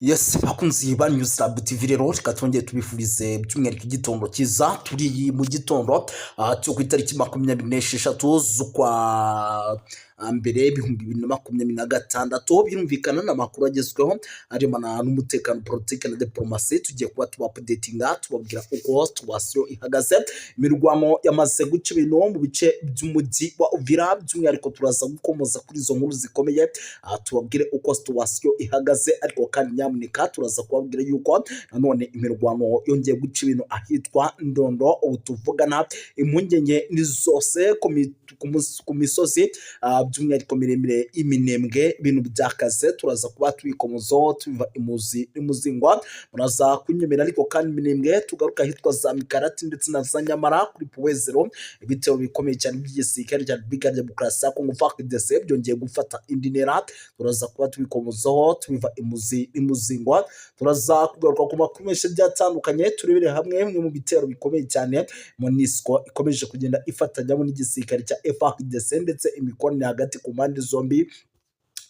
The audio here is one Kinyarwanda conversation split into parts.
Yes, bakunzi ba News Lab TV, rero reka twongere tubifurize by'umwihariko igitondo cyiza. Turi mu gitondo cyo ku itariki 26 z'ukwa mbere 2026. Birumvikana n'amakuru agezweho arebana n'umutekano, politiki na diplomasi. Tugiye kuba tuba updatinga, tubabwira uko situation ihagaze. Imirwano yamaze guca ibintu mu bice by'umujyi wa Uvira. By'umwihariko turaza gukomoza kuri izo nkuru zikomeye, tubabwire uko situation ihagaze. Ariko kandi nyamuneka turaza kubabwira yuko nanone imirwano yongeye guca ibintu ahitwa Ndondo. Ubu tuvugana impungenge ni zose ku misozi, by'umwihariko miremire y'iminembwe. Ibintu byakaze, turaza kuba tubikomozaho tubiva imuzi n'imuzingwa, muraza kunyemera. Ariko kandi Minembwe, tugaruka ahitwa za Mikarati ndetse na za Nyamara kuri Point Zéro. Ibitero bikomeye cyane by'igisirikare cya Repubulika ya Demokarasi ya Kongo FARDC byongeye gufata indi ntera. Turaza kuba tubikomozaho tubiva imuzi n'imuzingwa. Turaza kugaruka ku makuru menshi agiye atandukanye, turebere hamwe bimwe mu bitero bikomeye cyane MONUSCO ikomeje kugenda ifatanyamo n'igisirikare cya FARDC, ndetse imikoranire hagati ku mpande zombi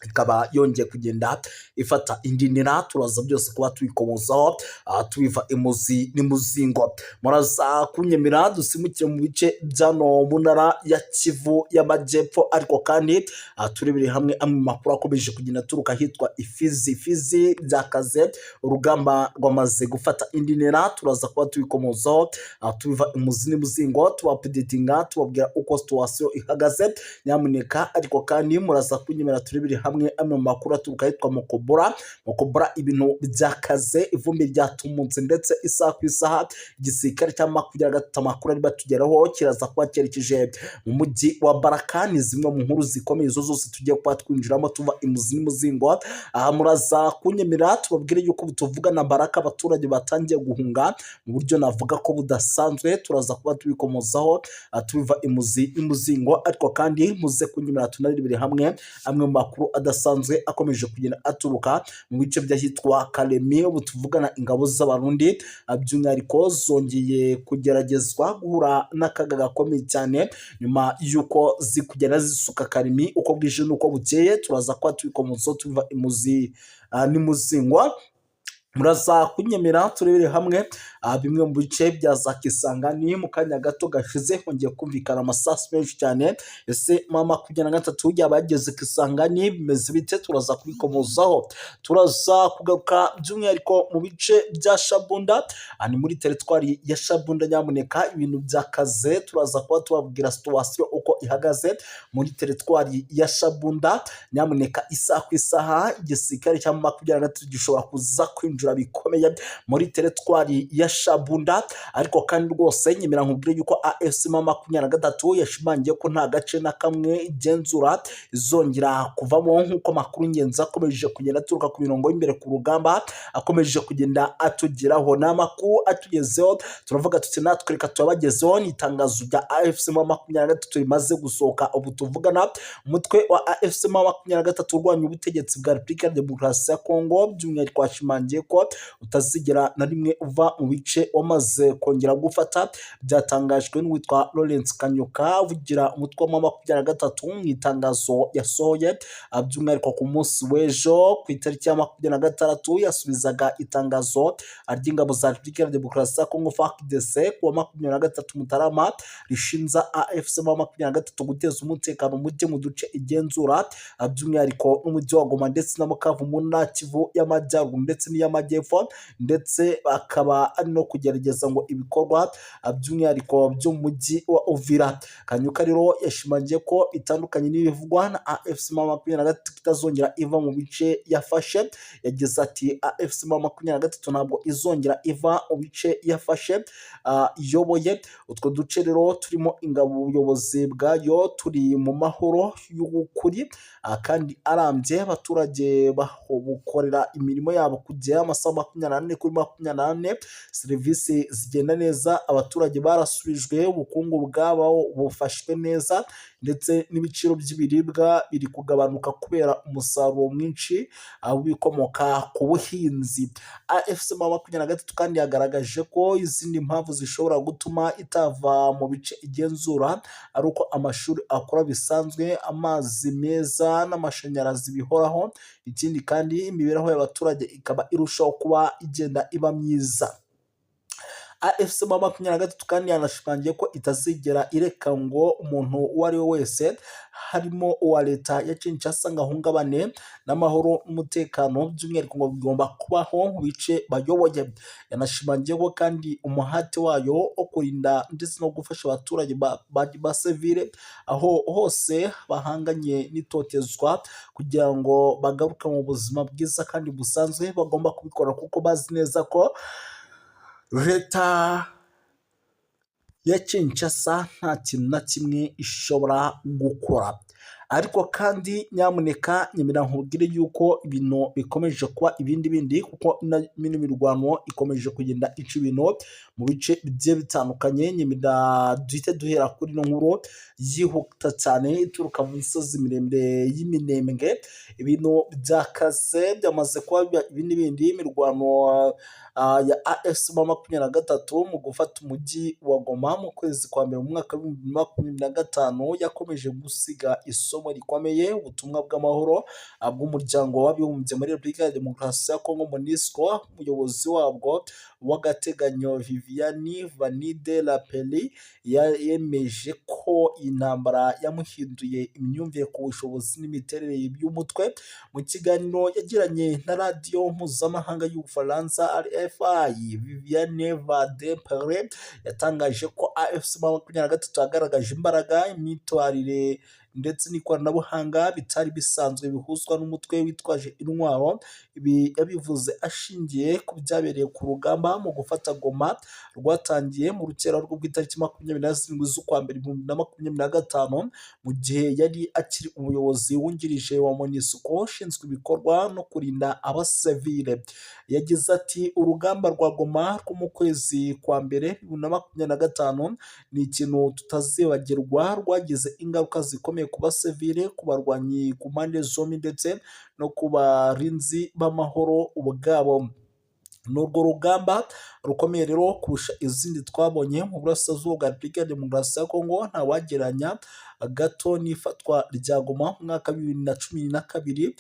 ikaba yongeye kugenda ifata indi ntera. Turaza byose kuba tubikomozaho, tubiva imuzi n'imuzingo. Muraza kunyemera dusimukire mu bice byano mu ntara ya Kivu y'Amajyepfo. Ariko kandi turebere hamwe amwe mu makuru akomeje kugenda aturuka ahitwa Ifizi. Fizi byakaze, urugamba rwamaze gufata indi ntera. Turaza kuba tubikomozaho, tubiva imuzi n'imuzingo, tuba updatinga, tubabwira uko situation ihagaze nyamuneka. Ariko kandi muraza kunyemera turebere hamwe amwe mu makuru aturuka ahitwa Mukobora. Mukobora ibintu byakaze, ivumbi ryatumutse, ndetse isaha ku isaha igisirikare cya 23, amakuru ari batugeraho, kiraza kuba cyerekeje mu mujyi wa Baraka. Ni zimwe mu nkuru zikomeye izo zose tugiye kuba twinjiramo tuva imuzi n'umuzingo. Aha muraza kunyemera tubabwire yuko tuvugana Baraka abaturage batangiye guhunga mu buryo navuga ko budasanzwe. Turaza kuba tubikomozaho, tubiva imuzi n'umuzingo. Ariko kandi muze kunyemera tunarebere hamwe amwe mu makuru adasanzwe akomeje kugenda aturuka mu bice by'ahitwa Kalemi. Ubu tuvugana ingabo z'Abarundi, by'umwihariko zongeye kugeragezwa guhura n'akaga gakomeye cyane nyuma y'uko zikugenda zisuka Kalemi uko bwije n'uko bukeye. Turaza kuba tubikomozaho tubiva imuzi n'imuzingwa. Muraza kunyemera turebere hamwe bimwe mu bice bya za Kisangani. Mu kanya gato gashize hongeye kumvikana amasasu menshi cyane. Ese M23 yaba yageze Kisangani? Bimeze bite? Turaza kubikomozaho. Turaza kugaruka by'umwihariko mu bice bya Shabunda, ni muri teritwari ya Shabunda. Nyamuneka ibintu byakaze, turaza kuba tubabwira situation uko ihagaze muri teritwari ya Shabunda. Nyamuneka isaha ku isaha igisirikare cya 23 gishobora kuza kwinjira bikomeye muri teritwari ya Shabunda. Ariko kandi rwose nyemera nkubwire yuko AFC 23 yashimangiye ko nta gace na kamwe igenzura izongera kuvamo, nk'uko amakuru ingenzi akomeje kugenda aturuka ku mirongo y'imbere ku rugamba akomeje kugenda atugeraho. Ni amakuru atugezeho, turavuga tuti natwe reka tuyabagezeho. Ni itangazo rya AFC 23 rimaze gusohoka ubu tuvugana. Umutwe wa AFC 23 urwanya ubutegetsi bwa Repubulika ya Demokarasi ya Kongo by'umwihariko washimangiye ko utazigera na rimwe uva mu bice wamaze kongera gufata. Byatangajwe n'uwitwa Lawrence Kanyuka uvugira umutwe wa 23 mu itangazo yasohoye by'umwihariko ku munsi w'ejo ku itariki ya 26. Yasubizaga itangazo ry'ingabo za Repubulika ya Demokarasi ya Kongo FARDC ku wa 23 Mutarama rishinja AFC 23 guteza umutekano muke mu duce igenzura, by'umwihariko n'umujyi wa Goma ndetse na Bukavu mu ntara Kivu y'Amajyaruguru ndetse n'iy'Amajyepfo, ndetse bakaba ari no kugerageza ngo ibikorwa by'umwihariko byo mu mujyi wa Uvira. Kanyuka rero yashimangiye ko bitandukanye n'ibivugwa na AFC 23 itazongera iva mu bice yafashe. Yagize ati: "AFC 23 ntabwo izongera iva mu bice yafashe, iyoboye. Utwo duce rero turimo ingabo, ubuyobozi bwayo, turi mu mahoro y'ukuri kandi arambye. Abaturage bukorera imirimo yabo ku gihe, amasaha 24 kuri 24." Serivisi zigenda neza, abaturage barasubijwe, ubukungu bwabo bufashwe neza, ndetse n'ibiciro by'ibiribwa biri kugabanuka kubera umusaruro mwinshi w'ibikomoka ku buhinzi. AFC M23 kandi yagaragaje ko izindi mpamvu zishobora gutuma itava mu bice igenzura ari uko amashuri akora bisanzwe, amazi meza n'amashanyarazi bihoraho, ikindi kandi imibereho y'abaturage ikaba irushaho kuba igenda iba myiza. AFC M23 kandi yanashimangiye ko itazigera ireka ngo umuntu uwo ari we wese, harimo uwa leta ya Kinshasa, ngo ahungabane n'amahoro n'umutekano, by'umwihariko ngo bigomba kubaho mu bice bayoboye. Yanashimangiye ko kandi umuhate wayo wo kurinda ndetse no gufasha abaturage ba sivile aho hose bahanganye n'itotezwa kugira ngo bagaruke mu buzima bwiza kandi busanzwe, bagomba kubikora kuko bazi neza ko leta ya Kinshasa nta kintu na kimwe ishobora gukora. Ariko kandi nyamuneka nyemera nkubwire yuko ibintu bikomeje kuba ibindi bindi, kuko ino mirwano ikomeje kugenda ica ibintu mu bice bigiye bitandukanye. Nyemera duhite duhera kuri ino nkuru yihuta cyane ituruka mu misozi miremire y'Iminembwe. Ibintu byakaze, byamaze kuba ibindi bindi. Imirwano ya AFC M23 mu gufata umujyi wa Goma mu kwezi kwa mbere mu mwaka wa 2025 yakomeje gusiga isomo rikomeye ubutumwa bw'amahoro bw'Umuryango w'Abibumbye muri Repubulika ya Demokarasi ya Kongo, MONUSCO. Umuyobozi wabwo w'agateganyo, Viviane Van der Perre, yemeje ko iyi ntambara yamuhinduye imyumvire ku bushobozi n'imiterere by'umutwe. Mu kiganiro yagiranye na radiyo mpuzamahanga y'Ubufaransa RFI, Viviane Van der Perre yatangaje ko AFC M23 yagaragaje imbaraga, imyitwarire ndetse n'ikoranabuhanga bitari bisanzwe bihuzwa n'umutwe witwaje intwaro. Ibi yabivuze ashingiye ku byabereye ku rugamba mu gufata Goma rwatangiye mu rukera rwo ku itariki 27 z'ukwa mbere 2025, mu gihe yari akiri umuyobozi wungirije wa MONUSCO ushinzwe ibikorwa no kurinda abasivile. Yagize ati: "Urugamba rwa Goma rwo mu kwezi kwa mbere 2025 ni ikintu tutazibagirwa. Rwagize ingaruka zikomeye ku basivile, ku barwanyi ku mpande zombi ndetse no ku barinzi b'amahoro ubwabo. Ni urwo rugamba rukomeye rero kurusha izindi twabonye mu burasirazuba bwa Repubulika ya Demokarasi ya Kongo. Ntawagereranya gato n'ifatwa rya Goma mu mwaka wa 2012.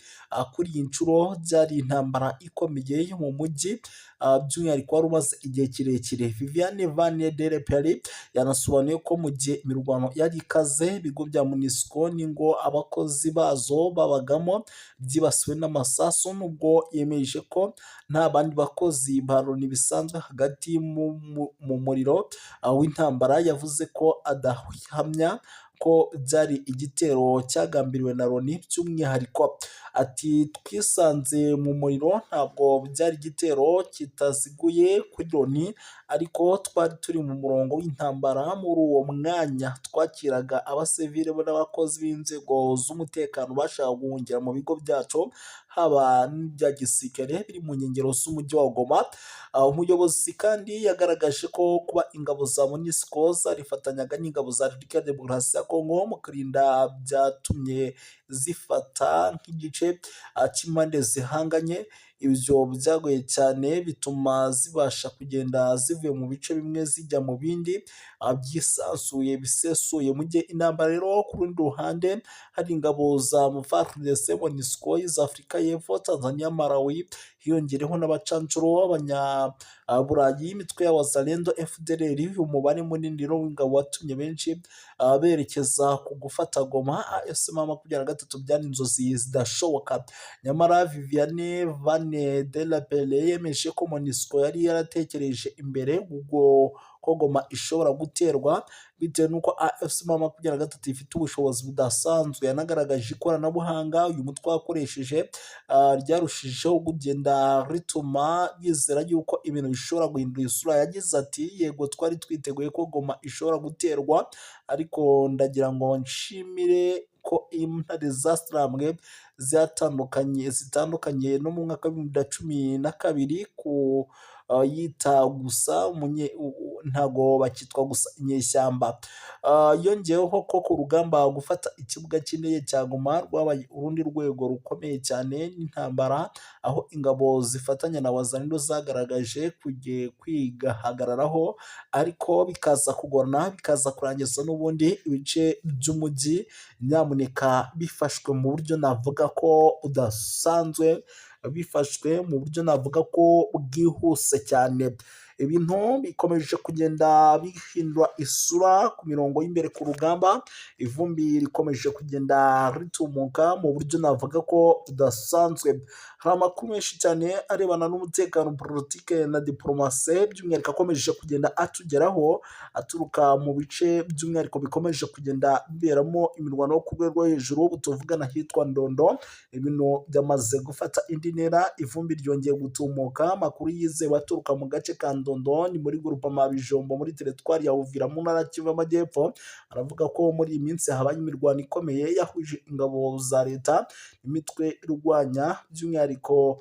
Kuri iyi nshuro byari intambara ikomeye yo mu mujyi, by'umwihariko wari umaze igihe kirekire." Viviane Van der Perre yanasobanuye ko mu gihe imirwano yari ikaze, ibigo bya MONUSCO n'ingo abakozi bazo babagamo byibasiwe n'amasasu. Nubwo yemeje ko nta bandi bakozi ba Loni bisanzwe hagati mu muriro w'intambara, yavuze ko adahamya ko byari igitero cyagambiriwe na Loni by'umwihariko. Ati: "Twisanze mu muriro, ntabwo byari igitero kitaziguye kuri Loni, ariko twari turi mu murongo w'intambara muri uwo mwanya. Twakiraga abasivile n'abakozi b'inzego z'umutekano bashakaga guhungira mu bigo byacu, haba n'ibya gisirikare biri mu nkengero z'umujyi wa Goma." Umuyobozi kandi yagaragaje ko kuba ingabo za MONUSCO zarifatanyaga n'ingabo za Repubulika ya Demokarasi ya Kongo mu kurinda byatumye zifata nk'igice cy'impande zihanganye. Ibyo byagoye cyane, bituma zibasha kugenda zivuye mu bice bimwe zijya mu bindi byisanzuye bisesuye. Mu gihe intambara rero ku rundi ruhande hari ingabo za FARDC, MONUSCO, iza Afurika y'Epfo, Tanzania, Malawi, hiyongereho n'abacancuro b'Abanyaburayi, imitwe ya Wazalendo, FDLR. Umubare munini rero w'ingabo watumye benshi berekeza ku gufata Goma. AFC M23 byari inzozi zidashoboka. Nyamara Viviane Van der Perre yemeje ko MONUSCO yari yaratekereje imbere ubwo ko Goma ishobora guterwa bitewe n'uko AFC M23 ifite ubushobozi budasanzwe. Yanagaragaje ikoranabuhanga uyu mutwe wakoresheje ryarushijeho kugenda rituma bizera yuko ibintu bishobora guhindura isura. Yagize ati: "Yego, twari twiteguye ko Goma ishobora guterwa, ariko ndagira ngo nshimire ko intare zasirambwe zatandukanye zitandukanye no mu mwaka wa 2012 ku yita gusa ntago bakitwa gusa inyeshyamba. Yongeyeho ko ku rugamba gufata ikibuga cy'indege cya Goma rwabaye urundi rwego rukomeye cyane n'intambara, aho ingabo zifatanya na Wazalendo zagaragaje kwigahagararaho, ariko bikaza kugorana, bikaza kurangiza n'ubundi ibice by'umujyi nyamuneka bifashwe mu buryo navuga ko budasanzwe, bifashwe mu buryo navuga ko bwihuse cyane. Ibintu bikomeje kugenda bihindura isura ku mirongo y'imbere ku rugamba, ivumbi rikomeje kugenda ritumuka mu buryo navuga ko budasanzwe. Hari amakuru menshi cyane arebana n'umutekano, politike na diporomasi, by'umwihariko akomeje kugenda atugeraho aturuka mu bice by'umwihariko bikomeje kugenda biberamo imirwano yo ku rwego rwo hejuru. Ubu tuvugana ahitwa Ndondo ibintu byamaze gufata indi ntera, ivumbi ryongeye gutumuka. Amakuru yizewe aturuka mu gace ka Ndondo, ni muri Groupement Bijombo, muri teritwari ya Uvira, mu ntara ya Kivu y'Amajyepfo, aravuga ko muri iyi minsi habaye imirwano ikomeye yahuje ingabo za leta imitwe irwanya, by'umwihariko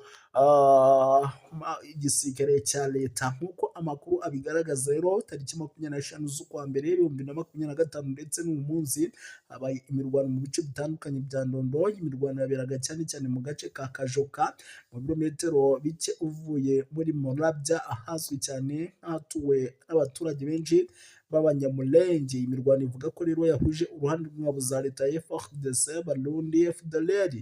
igisirikare cya leta, nk'uko amakuru abigaragaza. Rero tariki 25 z'ukwa mbere 2025 ndetse n'uyu munsi habaye imirwano mu bice bitandukanye bya Ndondo. Imirwano yaberaga cyane cyane mu gace ka Kajoka, mu birometero bike uvuye muri Morabya, ahazwi cyane nk'ahatuwe n'abaturage benshi b'Abanyamulenge. Imirwano ivuga ko rero yahuje uruhande rw'ingabo za leta ya FARDC, Barundi, FDLR,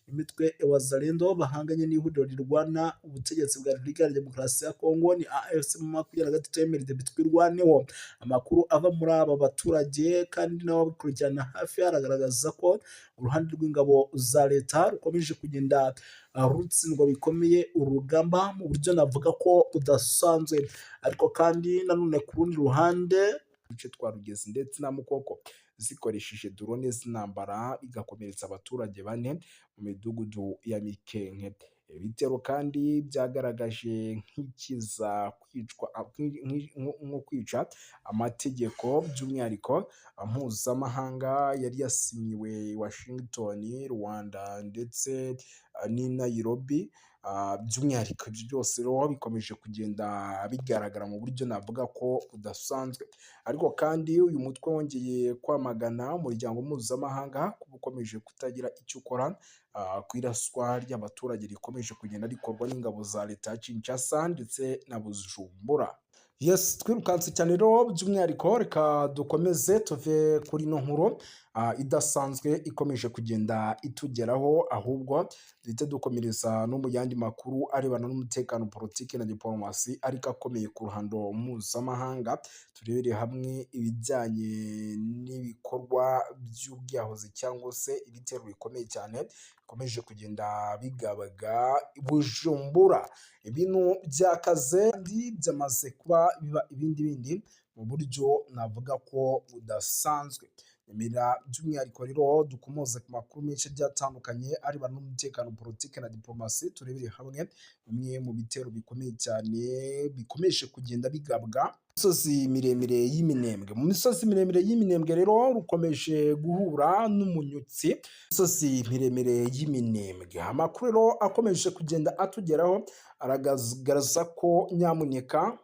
imitwe ya Wazalendo bahanganye n'ihuriro rirwana ubutegetsi bwa Repubulika ya Demokarasi ya Kongo, ni AFC 23 MRDP Twirwaneho. Amakuru ava muri aba baturage kandi n'ababikurikirana hafi aragaragaza ko uruhande rw'ingabo za leta rukomeje kugenda rutsindwa bikomeye urugamba mu buryo navuga ko budasanzwe. Ariko kandi nanone ku rundi ruhande, uduce twa Rugezi ndetse na Mukoko zikoresheje drone z'intambara, bigakomeretsa abaturage bane mu midugudu ya Mikenke. Ibitero kandi byagaragaje nk'ikiza kwicwa nko kwica amategeko, by'umwihariko mpuzamahanga yari yasinyiwe Washington, Rwanda ndetse n'i Nairobi. By'umwihariko ibyo byose rero bikomeje kugenda bigaragara mu buryo navuga ko budasanzwe. Ariko kandi uyu mutwe wongeye kwamagana umuryango mpuzamahanga kuba ukomeje kutagira icyo ukora ku iraswa ry'abaturage rikomeje kugenda rikorwa n'ingabo za leta ya Kinshasa ndetse na Bujumbura. Yes, twirukanse cyane rero, by'umwihariko reka dukomeze tuve kuri ino nkuru idasanzwe ikomeje kugenda itugeraho, ahubwo duhite dukomereza no mu yandi makuru arebana n'umutekano, politiki na diporomasi, ariko akomeye ku ruhando mpuzamahanga. Turebere hamwe ibijyanye n'ibikorwa by'ubwiyahuzi cyangwa se ibitero bikomeye cyane bikomeje kugenda bigabaga Bujumbura. Ibintu byakaze kandi byamaze kuba biba ibindi bindi mu buryo navuga ko budasanzwe. Nyemera by'umwihariko rero dukomoze ku makuru menshi agiye atandukanye arebana n'umutekano, politiki na diporomasi, turebere hamwe bimwe mu bitero bikomeye cyane bikomeje kugenda bigabwa misozi miremire y'Iminembwe. Mu misozi miremire y'Iminembwe rero rukomeje guhura n'umunyutsi. Misozi miremire y'Iminembwe, amakuru rero akomeje kugenda atugeraho aragaragaza ko nyamuneka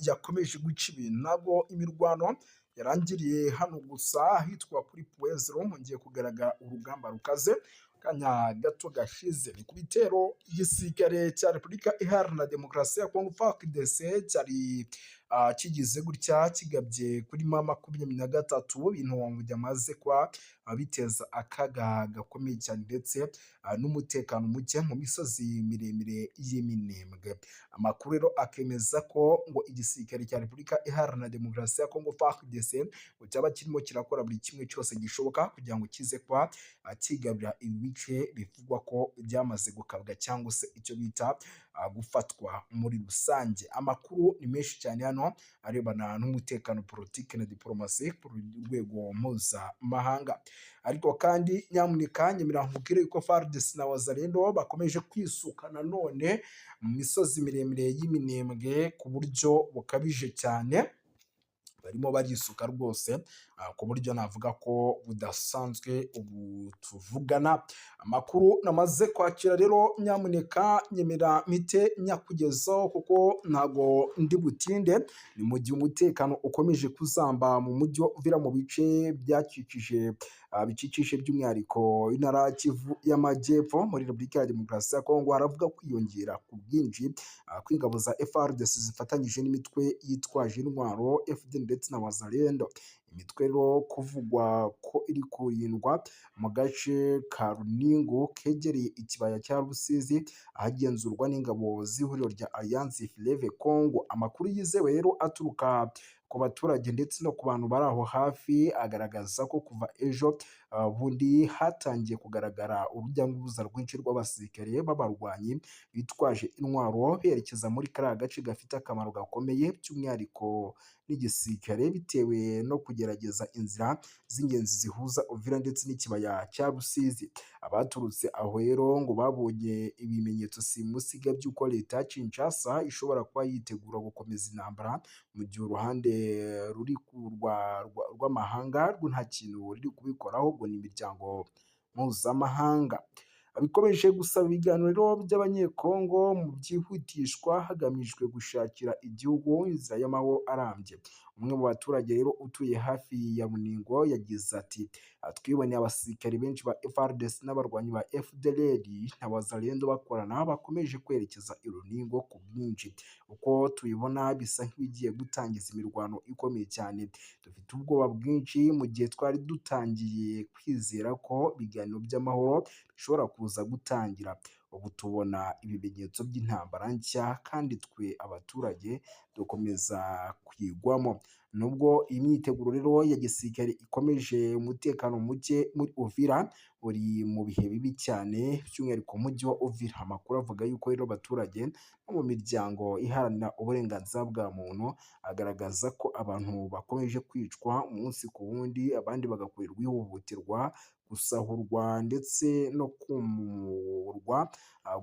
yakomeje guca ibintu, ntabwo imirwano yarangiriye hano gusa ahitwa kuri Point Zéro hongeye kugaragara urugamba rukaze kanya gato gashize. Ni ku bitero igisirikare cya Repubulika Iharanira Demokarasi ya Kongo FARDC cyari kigize gutya kigabye kuri M23, ibintu byamaze kuba biteza akaga gakomeye cyane ndetse n'umutekano muke mu misozi miremire y'Iminembwe. Amakuru rero akemeza ko ngo igisirikare cya Repubulika Iharanira Demokarasi ya Kongo FARDC ngo cyaba kirimo kirakora buri kimwe cyose gishoboka kugira ngo kize kuba kigarurira ibi bice bivugwa ko byamaze gukabwa cyangwa se icyo bita gufatwa muri rusange. Amakuru ni menshi cyane hano arebana n'umutekano, politiki na diporomasi ku rwego mpuzamahanga. Ariko kandi nyamuneka nyemera nkubwire ko FARDC na Wazalendo bakomeje kwisuka nanone mu misozi miremire y'Iminembwe ku buryo bukabije cyane, barimo barisuka rwose. ku buryo navuga ko budasanzwe ubu tuvugana. Amakuru namaze kwakira rero, nyamuneka nyemera mpite nyakugezaho kuko ntago ndi butinde. Ni mu gihe umutekano ukomeje kuzamba mu mujyi wa Uvira, mu bice byakikije bikikije by'umwihariko intara ya Kivu y'Amajyepfo muri Repubulika ya Demokarasi ya Kongo, haravuga kwiyongera ku bwinshi kw'ingabo za FARDC zifatanyije n'imitwe yitwaje intwaro FDLR ndetse na Wazalendo. Imitwe rero kuvugwa ko iri kurindwa mu gace ka Runingu kegereye ikibaya cya Rusizi, ahagenzurwa n'ingabo z'ihuriro rya Alliance Fleuve Congo. Amakuru yizewe rero aturuka ku baturage ndetse no ku bantu bari aho hafi agaragaza ko kuva ejo bundi hatangiye kugaragara urujya n'uruza rwinshi rw'abasirikare b'abarwanyi bitwaje intwaro berekeza muri kariya gace gafite akamaro gakomeye by'umwihariko n'igisirikare, bitewe no kugerageza inzira z'ingenzi zihuza Uvira ndetse n'ikibaya cya Rusizi. Abaturutse aho rero ngo babonye ibimenyetso simusiga by'uko leta ya Kinshasa ishobora kuba yitegura gukomeza intambara, mu gihe uruhande ruri rw'amahanga rwo nta kintu ruri kubikoraho, ubwo ni imiryango mpuzamahanga. Bikomeje gusaba ibiganiro by'Abanyekongo mu byihutishwa hagamijwe gushakira igihugu inzira y'amahoro arambye. Umwe mu baturage rero utuye hafi ya Runingo yagize ati: "Twiboneye abasirikare benshi ba FARDC n'abarwanyi ba FDLR na Wazalendo bakorana bakomeje kwerekeza i Runingo ku bwinshi. Uko tubibona bisa nk'ibigiye gutangiza imirwano ikomeye cyane. Dufite ubwoba bwinshi mu gihe twari dutangiye kwizera ko ibiganiro by'amahoro bishobora kuza gutangira. Ubu tubona ibimenyetso by'intambara nshya kandi twe abaturage dukomeza kuyigwamo." Nubwo iyi myiteguro rero ya gisirikare ikomeje, umutekano muke muri Uvira uri mu bihe bibi cyane, by'umwihariko umujyi wa Uvira. Amakuru avuga yuko rero abaturage bo mu miryango iharanira uburenganzira bwa muntu agaragaza ko abantu bakomeje kwicwa umunsi ku wundi, abandi bagakorerwa ihohoterwa, gusahurwa ndetse no kumurwa,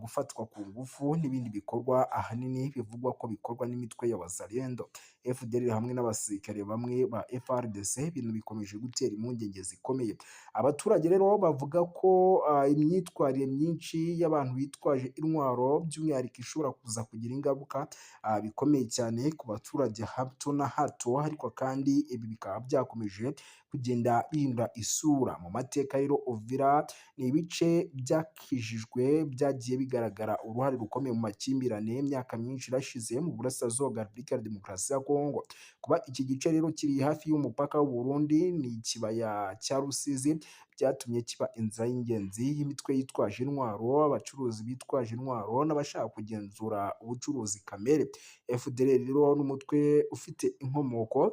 gufatwa ku ngufu n'ibindi bikorwa ahanini bivugwa ko bikorwa n'imitwe ya Wazalendo, FDLR hamwe n'abasirikare bamwe ba FARDC, ibintu bikomeje gutera impungenge zikomeye. Abaturage rero bavuga ko imyitwarire myinshi y'abantu bitwaje intwaro by'umwihariko ishobora kuza kugira ingaruka bikomeye cyane ku baturage hato na hato, ariko kandi ibi bikaba byakomeje kugenda bihindura isura. Mu mateka rero Uvira ni ibice byakijijwe byagiye bigaragara uruhare rukomeye mu makimbirane imyaka myinshi irashize mu burasirazuba bwa Repubulika ya Demokarasi ya Kongo. Kuba iki gice rero kiri hafi y'umupaka w'u Burundi ni ikibaya cya Rusizi byatumye kiba inzira y'ingenzi y'imitwe yitwaje intwaro, abacuruzi bitwaje intwaro n'abashaka kugenzura ubucuruzi kamere. FDLR rero n'umutwe ufite inkomoko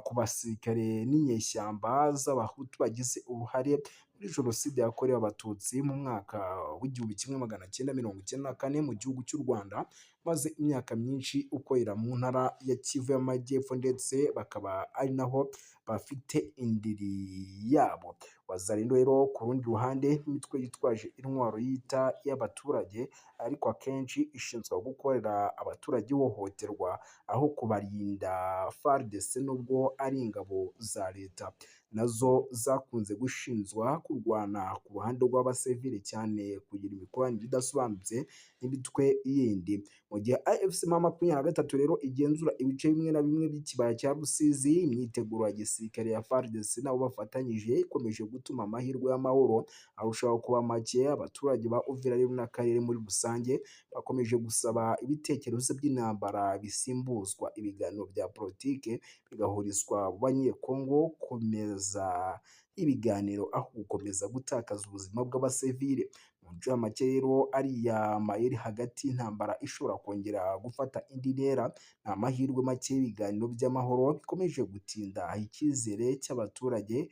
ku basirikare n'inyeshyamba z'Abahutu bagize uruhare muri Jenoside yakorewe Abatutsi mu mwaka w'1994 mu gihugu cy'u Rwanda, maze imyaka myinshi ukorera mu ntara ya Kivu y'Amajyepfo ndetse bakaba ari naho bafite indiri yabo. Wazalendo rero ku rundi ruhande n'imitwe yitwaje intwaro yita iy'abaturage, ariko akenshi ishinzwe gukorera abaturage ihohoterwa aho kubarinda. FARDC, nubwo ari ingabo za leta, nazo zakunze gushinjwa kurwana ku ruhande rw'abasivili cyane kugira imikoranire idasobanutse n'imitwe yindi. Mu gihe AFC M23 rero igenzura ibice bimwe na bimwe by'ikibaya cya Rusizi, imyiteguro ya gisirikare ya FARDC nabo bafatanyije ikomeje gutuma amahirwe y'amahoro arushaho kuba make. Abaturage ba Uvira rero n'akarere muri rusange bakomeje gusaba ibitekerezo by'intambara bisimbuzwa ibiganiro bya politike, bigahurizwa mu Banyekongo komeza ibiganiro aho gukomeza gutakaza ubuzima bw'abasivile. Mu ncamake rero, ariya mayeri hagati y'intambara ishobora kongera gufata indi ntera, ni amahirwe make y'ibiganiro by'amahoro bikomeje gutinda. Icyizere cy'abaturage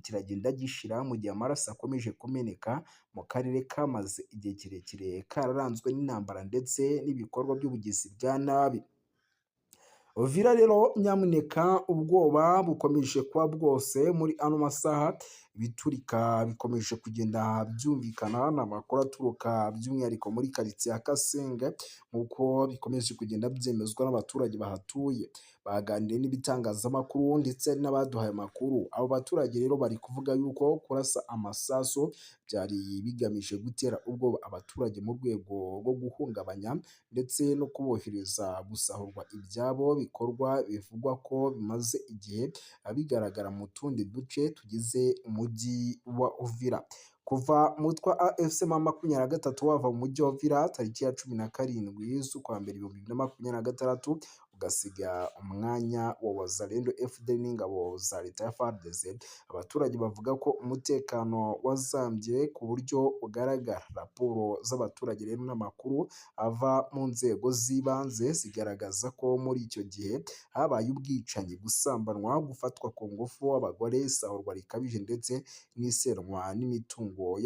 kiragenda gishira mu gihe amaraso akomeje kumeneka mu karere kamaze igihe kirekire kararanzwe n'intambara ndetse n'ibikorwa by'ubugizi bwa nabi. Uvira rero nyamuneka ubwoba bukomeje kuba bwose muri ano masaha. Ibiturika bikomeje kugenda byumvikana, ni amakuru aturuka by'umwihariko muri karitsiye ya Kasenge, nk'uko bikomeje kugenda byemezwa n'abaturage bahatuye. Baganiriye n'ibitangazamakuru ndetse n'abaduhaye amakuru. Abo baturage rero bari kuvuga yuko kurasa amasasu byari bigamije gutera ubwoba abaturage mu rwego rwo guhungabanya ndetse no kubohereza gusahurwa ibyabo, bikorwa bivugwa ko bimaze igihe bigaragara mu tundi duce tugize umujyi wa Uvira. Kuva umutwe wa AFC M23 wava mu mujyi wa Uvira tariki ya 17 z'ukwa mbere 2026, ugasiga umwanya wa Wazalendo, FDLR n'ingabo za leta ya FARDC, abaturage bavuga ko umutekano wazambye ku buryo bugaragara. Raporo z'abaturage rero n'amakuru ava mu nzego z'ibanze zigaragaza ko muri icyo gihe habaye ubwicanyi, gusambanwa, gufatwa ku ngufu abagore, isahurwa rikabije ndetse n'isenwa n'imitungo.